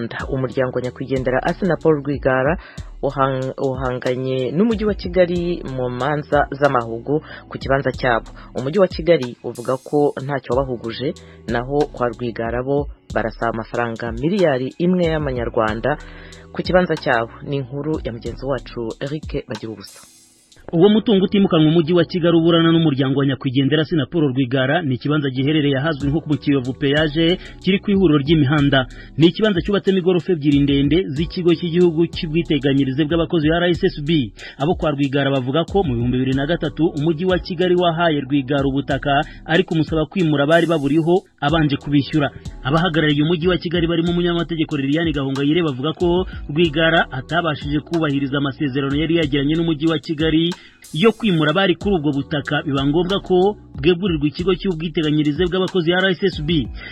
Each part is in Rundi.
Rwanda. Umuryango nyakwigendera Assinapol Rwigara uhanganye n'umujyi wa Kigali mu manza z'amahugu ku kibanza cyabo. Umujyi wa Kigali uvuga ko ntacyo wabahuguje, naho kwa Rwigara bo barasaba amafaranga 1 miliyari y'amanyarwanda ku kibanza cyabo. Ni inkuru ya mugenzi wacu Eric Bagiruwubusa. Uwo mutungo utimukanwa umujyi wa Kigali uburana n'umuryango wa nyakwigendera Assinapol Rwigara ni ikibanza giherereye ahazwi nko mu Kiyovu Peyaje, kiri ku ihuriro ry'imihanda. Ni ikibanza cyubatsemo igorofa ebyiri ndende z'ikigo cy'igihugu cy'ubwiteganyirize bw'abakozi RSSB. Abo kwa Rwigara bavuga ko mu 2003 umujyi wa Kigali wahaye Rwigara ubutaka, ariko umusaba kwimura abari baburiho abanje kubishyura. Abahagarariye umujyi wa Kigali barimo umunyamategeko Liliane Gahongayire bavuga ko Rwigara atabashije kubahiriza amasezerano yari yagiranye n'umujyi wa Kigali yo kwimura abari kuri ubwo butaka, biba ngombwa ko bwegurirwa ikigo cy'ubwiteganyirize bw'abakozi RSSB.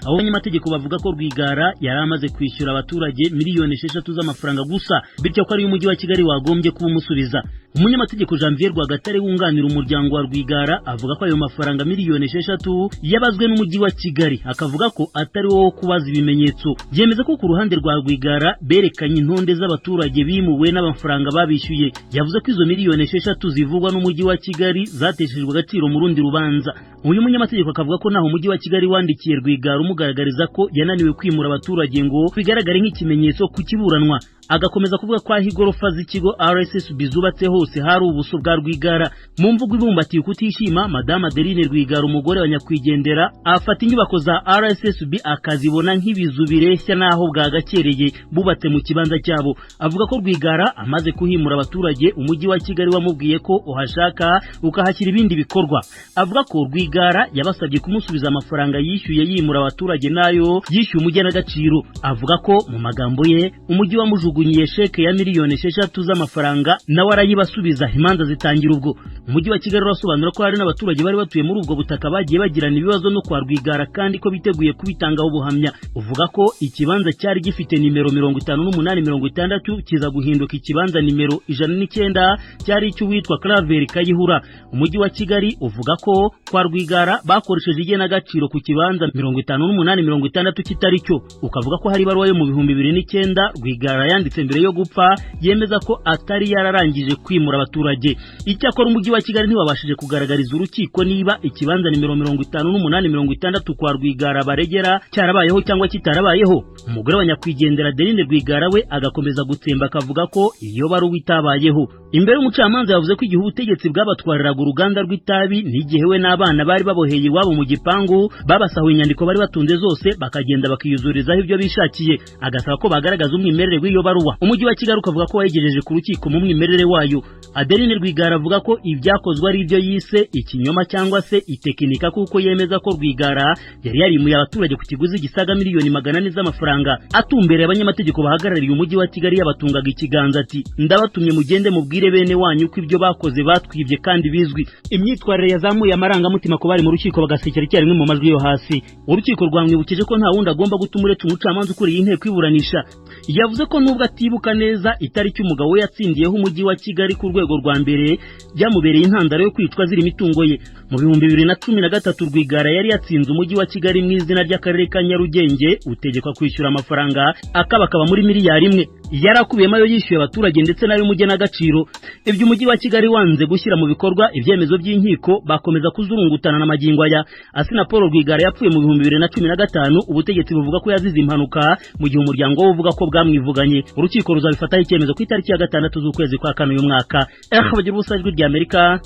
Abo banyamategeko bavuga ko Rwigara yari amaze kwishyura abaturage miliyoni 6 z'amafaranga gusa, bityo ko ari umujyi wa Kigali wagombye kuba umusubiza. Umunyamategeko Janvier Rwagatare wunganira umuryango wa Rwigara avuga ko ayo mafaranga miliyoni 6 yabazwe n'umujyi wa Kigali, akavuga ko atari wo kubaza ibimenyetso. Yemeza ko ku ruhande rwa Rwigara berekanye intonde z'abaturage bimuwe n'amafaranga babishyuye. Yavuze ko izo miliyoni 6 zivugwa n'umujyi wa Kigali zateshejwe agaciro mu rundi rubanza. Uyu munyamategeko akavuga ko naho umujyi wa Kigali wandikiye Rwigara umugaragariza ko yananiwe kwimura abaturage ngo bigaragare nk'ikimenyetso kukiburanwa. Agakomeza kuvuga ko aho igorofa z'ikigo RSSB zubatse hose hari ubuso bwa Rwigara. Mu mvugo ibumbatiye kutishima, Madame Adeline Rwigara, umugore wa nyakwigendera, afata inyubako za RSSB akazibona nk'ibizu bireshya n'aho bwagakereye bubatse mu kibanza cyabo. Avuga ko Rwigara amaze kuhimura abaturage, umujyi wa Kigali wamubwiye ko uhashaka ukahashyira ibindi bikorwa. Avuga ko Rwigara yabasabye kumusubiza amafaranga yishyuye yimura abaturage nayo yishyuye umugenagaciro. Avuga ko mu magambo ye umujyi wamujugunyiye sheke ya miliyoni 6 z'amafaranga, nawe arayibasubiza, imanza zitangira ubwo. Umujyi wa Kigali urasobanura ko hari n'abaturage bari batuye muri ubwo butaka bagiye bagirana ibibazo no kwa Rwigara, kandi ko biteguye kubitangaho ubuhamya. Uvuga ko ikibanza cyari gifite nimero 5860 kiza guhinduka ikibanza nimero 109, cyari icy'uwitwa Claver Kayihura. Umujyi wa Kigali uvuga ko kwa Rwigara bakoresheje igenagaciro ku kibanza 5860 kitari cyo. Ukavuga ko hari ibaruwa yo mu 2009 Rwigara yanditse mbere yo gupfa yemeza ko atari yararangije kwimura abaturage. Icyakora umujyi wa Kigali ntiwabashije kugaragariza urukiko niba ikibanza nimero 5860 kwa Rwigara baregera cyarabayeho cyangwa kitarabayeho. Umugore wa nyakwigendera Adeline Rwigara we agakomeza gutsemba, akavuga ko iyo baruwa itabayeho. Imbere y'umucamanza yavuze ko igihe ubutegetsi bwabatwariraga uruganda rw'itabi n'igihe we n'abana bari baboheye iwabo mu gipangu, babasahuye inyandiko bari batunze zose, bakagenda bakiyuzurizaho ibyo bishakiye, agasaba ko bagaragaza umwimerere w'iyo baruwa. Umujyi wa Kigali ukavuga ko wayegejeje ku rukiko mu mwimerere wayo. Adeline Rwigara avuga ko ibyakozwe ari ibyo yise ikinyoma cyangwa se itekinika, kuko yemeza ko Rwigara yari yarimuye abaturage ku kiguzi gisaga miliyoni 400 z'amafaranga. Atumbereye abanyamategeko bahagarariye umujyi wa Kigali, yabatungaga ikiganza ati: "Ndabatumye mugende mubwire bene wanyu ko ibyo bakoze batwibye kandi bizwi." Imyitwarire yazamuye amarangamutima ku bari mu rukiko, bagasekera icyarimwe mu majwi yo hasi. Urukiko rwamwibukije ko nta wundi agomba gutuma uretse umucamanza ukuriye inteko iburanisha. Yavuze ko nubwo atibuka neza itariki umugabo we yatsindiyeho umujyi wa Kigali ku rwego rwa mbere, byamubereye intandaro yo kwicwa azira imitungo ye. Mu 2013 Rwigara yari yatsinze umujyi wa Kigali mu izina ry'akarere ka Nyarugenge, utegekwa kwishyura amafaranga akabakaba muri miliyari 1 yari akubiyemo ayo yishyuye abaturage ndetse n'ay'umugenagaciro. Ibyo umujyi wa Kigali wanze gushyira mu bikorwa ibyemezo by'inkiko, bakomeza kuzurungutana na magingo aya. Assinapol Rwigara yapfuye mu 2015. Ubutegetsi buvuga ko yazize impanuka, mu gihe umuryango we uvuga ko bwamwivuganye. Urukiko ruzabifataho icyemezo ku itariki ya 6 z'ukwezi kwa kane uyu mwaka. Bagiruwubusa, Ijwi rya Amerika,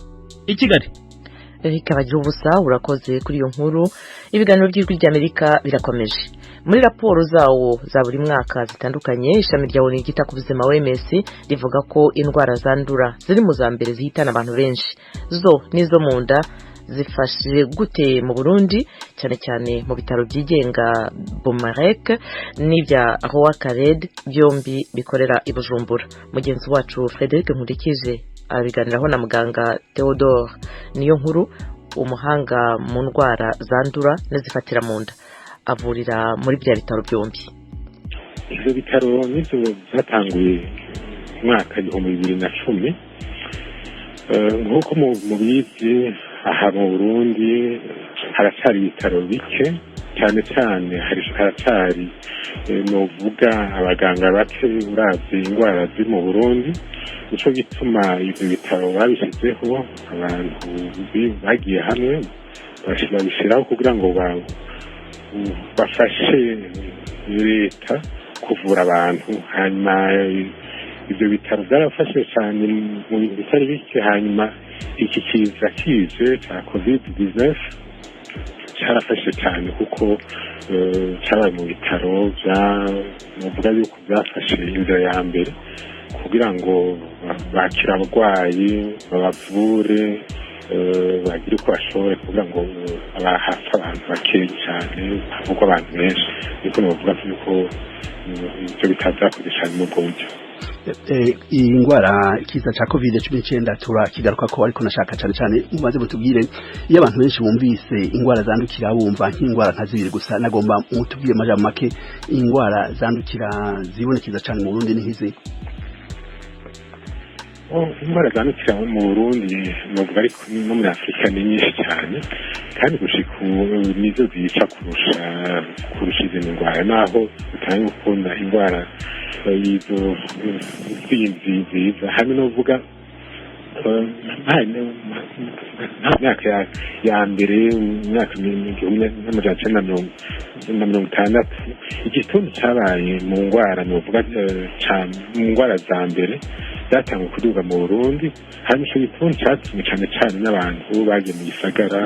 i Kigali. Eric Bagiruwubusa, urakoze kuri iyo nkuru. Ibiganiro by'Ijwi ry'Amerika birakomeje. Muri raporo zawo za buri mwaka zitandukanye, ishami rya ONU ryita ku buzima OMS rivuga ko indwara zandura ziri mu za mbere zihitana abantu benshi, zo n'izo mu nda. Zifashe gute mu Burundi, cyane cyane mu bitaro byigenga Bomarek n'ibya Roi Khaled byombi bikorera i Bujumbura? Mugenzi wacu Frederic Nkurikije abiganiraho na muganga Theodore Niyonkuru, umuhanga mu ndwara zandura n'izifatira mu nda, avurira muri bya bitaro byombi. Ibyo bitaro nibyo byatanguye mu mwaka 2010. Nk'uko mubizi, aha mu Burundi haracyari ibitaro bike. Cyane cyane haracyari novuga abaganga bake uravye indwara ziri mu Burundi. Nico gituma ivyo bitaro babishyizeho, abantu bagiye hamwe babishyiraho kugira ngo bafashe leta kuvura abantu. Hanyuma ibyo bitaro byarafashe cyane mu bintu bitari bike. Hanyuma iki kiza kije cya COVID-19 cyarafashe cyane, kuko cyabaye mu bitaro, novuga yuko byafashe inzira ya mbere kugira ngo bakire abarwayi, babavure, bagire uko bashoboye kugira ngo hapfe abantu bakeya cyane, havugwa abantu benshi. Niko novuga yuko ibyo bitaro byakoze cyane muri ubwo buryo. Iyi ndwara, ikiza ca COVID-19, turakigaruka ko, ariko nashaka cyane cyane mumaze mutubwire, iyo abantu benshi bumvise indwara zandukira bumva nk'indwara nka zibiri gusa. Nagomba mutubwire amajambo make, indwara zandukira zibonekeza cyane mu Burundi ni nk'izi? Indwara zandukira mu Burundi, novuga ariko no muri Afurika, ni nyinshi cyane, kandi gushika ubu nizo zica kurusha izindi ndwara, naho utangiye gukunda indwara izo zindi nziza. Hamwe novuga nta myaka ya mbere, mu myaka 1960, igituntu cyabaye mu ndwara, novuga mu ndwara za mbere byatanguye kuduga mu Burundi. Hanyuma icyo gituntu cyatumwe cyane cyane n'abantu bagiye mu gisagara,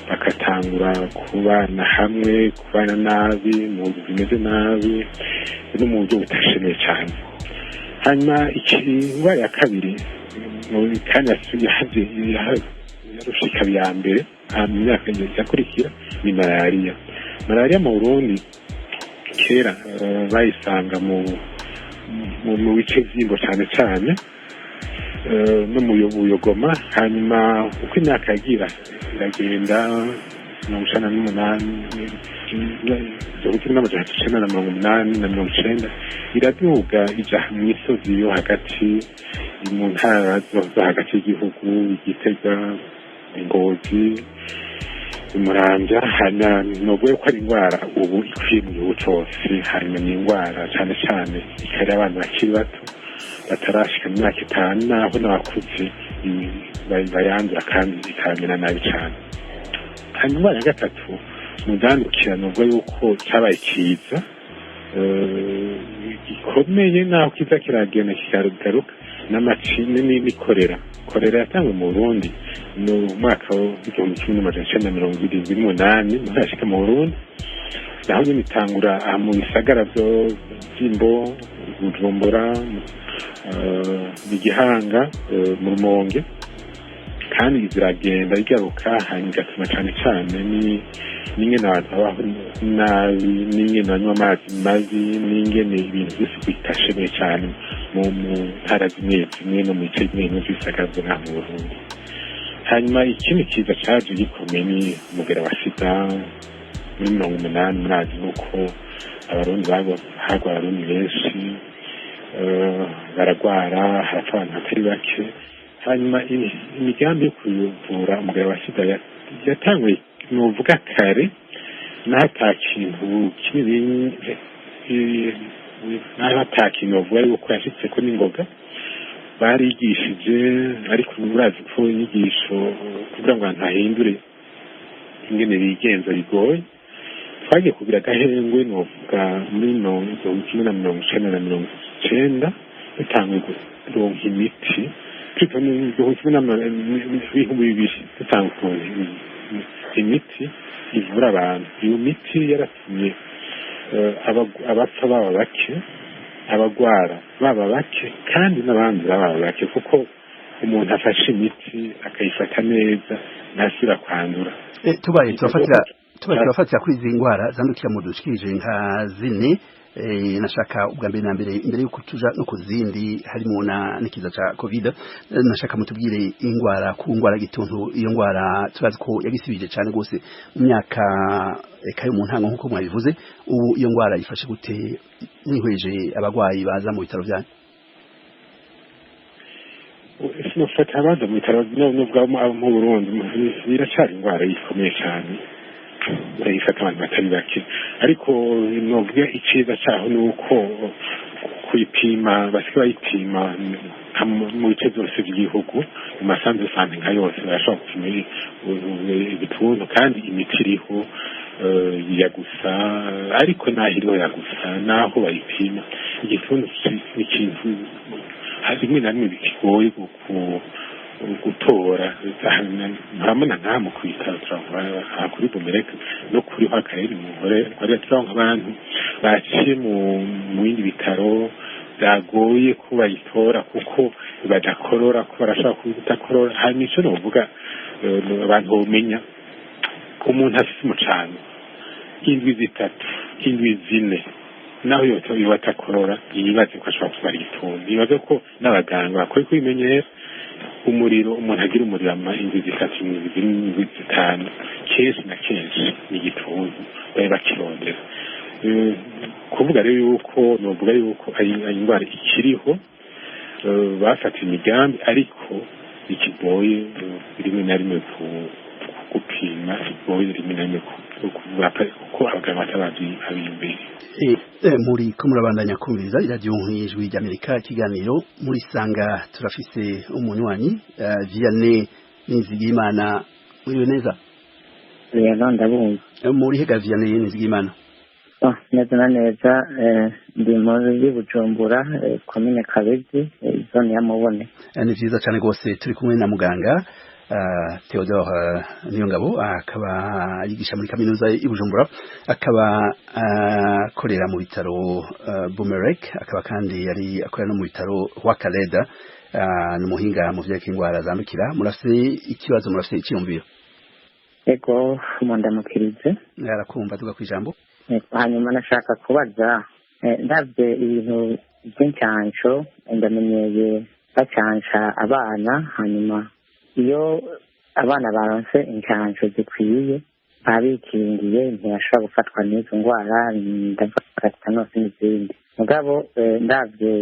bagatangura kubana hamwe, kubana nabi, mu nzu zimeze nabi no mu buryo budashemeye cyane. Hanyuma indwara ya kabiri kandi yarusha ikaba iya mbere mu myaka yakurikira ni malariya. Malariya mu Burundi kera bayisanga mu bice vy'Imbo cyane cyane no mu Buyogoma. Hanyuma uko imyaka yagira iragenda, 98, 1980 na 90, iraduga ija mu misozi yo hagati, mu ntara zo hagati y'igihugu, Igitega, Ngozi, Muramvya. Hanyuma novuga ko ari indwara ubu ikwiye mu gihugu cose. Hanyuma ni indwara cyane cyane ikari abana bakiri bato batarashika mu myaka 5, naho n'abakuze bayandura kandi ikabamera nabi cyane. Hanyuma indwara ya gatatu mu zandukira, novuga yuko cyabaye kiza gikomeye, naho kiza kiragenda kikagaruka, n'amacine ni korera. Korera yatanzwe mu Burundi mu mwaka w'1978, ntashika mu Burundi. Naho nyine itangura aha mu bisagara vy'Imbo, Bujumbura, Igihanga, mu Rumonge, kandi ziragenda igaruka. Hanyuma igatuma cyane cyane n'ingene abantu babaho nabi, n'ingene banywa amazi mabi, n'ingene ibintu by'isuku bitashemeye cyane mu ntara zimwe zimwe no mu bice bimwe bimwe vy'ibisagara vyo ngaha mu Burundi. Hanyuma ikindi kiza caje gikomeye ni umugera wa sida muri 80. Murazi yuko Abarundi hagwara, Abarundi benshi baragwara, harapfa abantu batari bake. Hanyuma imigambi yo kuvura umugera wa sida yatanguye, novuga kare, naho ata kintu kinini, naho ata kintu bavuga yuko yashitseko n'ingoga. Barigishije, ariko murazi ko inyigisho kugira ngo abantu bahindure ingene bigenza bigoye. Twagiye kugira agahengwe, novuga muri 1990 na 90, dutanguye kuronka imiti, 2000 dutanguye kuronka imiti ivura abantu. Iyo miti yaratumye abapfa baba bake, abagwara baba bake, kandi n'abandura baba bake, kuko umuntu afashe imiti akayifata neza ntasubira kwandura. Tubaye turafatira kuri izi ndwara zandukira mu dushikirije nka zine, nashaka ubwa mbere na mbere, imbere yuko tuja no ku zindi harimo na n'ikiza ca COVID, nashaka mutubwire ingwara ku ngwara gituntu. Iyo ngwara turazi ko yagisibije cyane gose mu myaka eka yo mu ntango, nkuko mwabivuze. Ubu iyo ngwara ifashe gute mwihweje abagwayi baza mu bitaro byanyu? Sinofata abaza mu bitaro, n'ubwa mu Burundi biracari ingwara ikomeye cyane. Ifata abantu batari bake, ariko novuga icyiza cyaho ni uko kuyipima basigaye bayipima mu bice byose by'igihugu, mu ma centres de santé nka yose barashobora gupima igituntu, kandi imiti iriho ya gusa. Ariko naho iriho ya gusa, naho bayipima, igituntu ni ikintu rimwe na rimwe bikigoye gutora. Nturamona nkaha mu kwitaro, aha kuri Bumereke no kuri akarere mu nkore, turonka abantu baciye mu bindi bitaro byagoye ko bayitora kuko badakorora, ko barashobora kudakorora. Hanyuma icyo novuga, abantu bomenya, umuntu afise umucano indwi 3, indwi 4, naho yoba atakorora, yibaze ko ashobora kuba ari igituntu. Yibaze ko n'abaganga bakwiye kubimenyera. Umuriro, umuntu agira umuriro indwi 3, indwi 4, indwi 5, kenshi na kenshi ni igituntu babe bakirondera. Kuvuga rero yuko novuga yuko ari indwara ikiriho, bafata imigambi, ariko ikigoye rimwe na rimwe gupima, igoye rimwe na rimwe kuvura kuko abaganga batababiyumviye. Muri ko murabandanya kumviriza iradiyo nk'Ijwi ry'Amerika, ikiganiro muri Sanga. Turafise umunywanyi, Vianney Nizigimana. Muriwe neza? Yego, ndabumva. Muri hega, Vianney Nizigimana? Neza na neza, ndi muri Bujumbura, komine Kabezi, zone ya Mubone. Ni vyiza cane rwose. Turi kumwe na muganga Theodore Niyongabo, akaba yigisha muri kaminuza y'i Bujumbura, akaba akorera mu bitaro Bumerek, akaba kandi yari akorera no mu bitaro Rwakaleda. Ni umuhinga mu vyerekeye ingwara zandukira. Murafise ikibazo, murafise iciyumviro? Ego, mundamukirize. Arakumva, tuga kwijambo. Hanyuma nashaka kubaza, ndavye ibintu by'incanco, ndamenyeye bacanca abana. Hanyuma iyo abana baronse incanco zikwiye, baba bikingiye, ntibashobora gufatwa n'izo ndwara, ndavuga tetanus n'izindi. Mugabo ndavye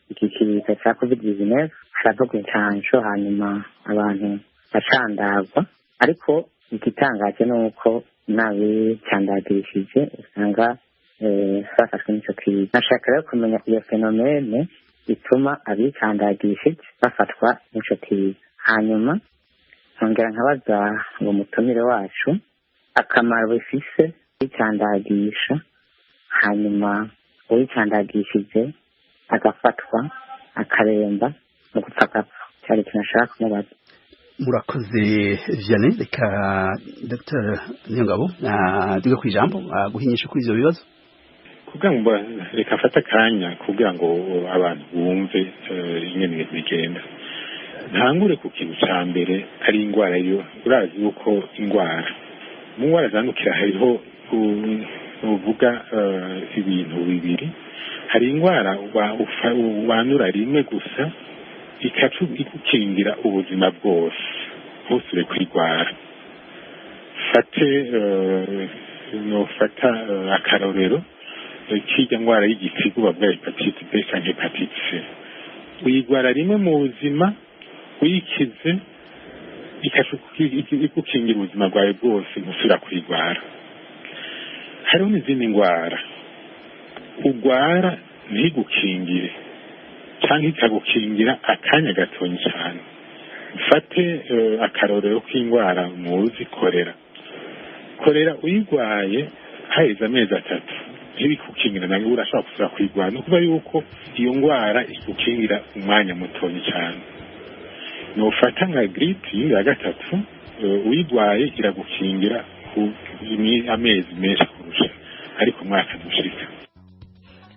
iki kiza ca COVID-19, haravugwa incanco, hanyuma abantu bacandagwa, ariko igitangaje ni uko n'abicandagishije usanga bafashwe n'ico kiza. Nashaka rero kumenya iyo phénomène ituma abicandagishije bafatwa n'ico kiza. Hanyuma nkongera nkabaza ngo mutumire wacu akamaro bifise kwicandagisha, hanyuma uwicandagishije agafatwa akaremba mu gupfa agapfa. Cyari ikintu nashaka kumubaza. Murakoze, Vianney. Reka Dr Niyongabo duge ku ijambo guha inyishu kuri ivyo bibazo. Kugira ngo, reka mfate akanya kugira ngo abantu bumve ingene ibintu bigenda. Ntangure ku kintu ca mbere, ari indwara. Yo urazi yuko indwara, mu ndwara zandukira hariho uvuga ibintu bibiri. Hari indwara wandura rimwe gusa, ikaca igukingira ubuzima bwose, ntusubire kwirwara. Fate, nofata akarorero k'irya ndwara y'igitigu bavuga hépatite B canke hépatite C. Uyigwara rimwe mu buzima, uyikize ikaca igukingira ubuzima bwawe bwose, ntusubira kuyigwara. Hariho n'izindi ndwara ugwara ntigukingire canke ikagukingira akanya gatonyi cane. Mfate akarorero k'indwara muzi, korera. Korera uyigwaye haheze amezi 3 ntibikukingira, nawe urashobora gusubira kuyigwara. Ni ukuvuga yuko iyo ndwara igukingira umwanya mutonyi cane. Nofata nka grippe ya gatatu, uyigwaye iragukingira amezi menshi kurusha, ariko umwaka ntushika.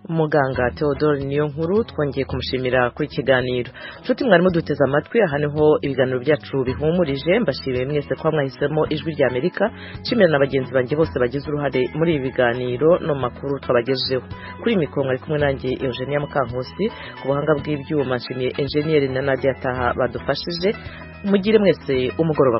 Muganga Theodore niyo nkuru, twongeye kumushimira kuri ikiganiro. Nshuti mwarimu duteze amatwi, aha niho ibiganiro byacu bihumurije. Mbashimiye mwese ko mwahisemo Ijwi rya Amerika, nshimira na bagenzi banjye bose bagize uruhare muri ibi biganiro no mu makuru twabagejeho. Kuri mikoro mwari kumwe nanjye, Eugenia Mukankusi. Ku buhanga bw'ibyuma nshimiye enjeniyeri na Nadia Taha badufashije. Mugire mwese umugoroba.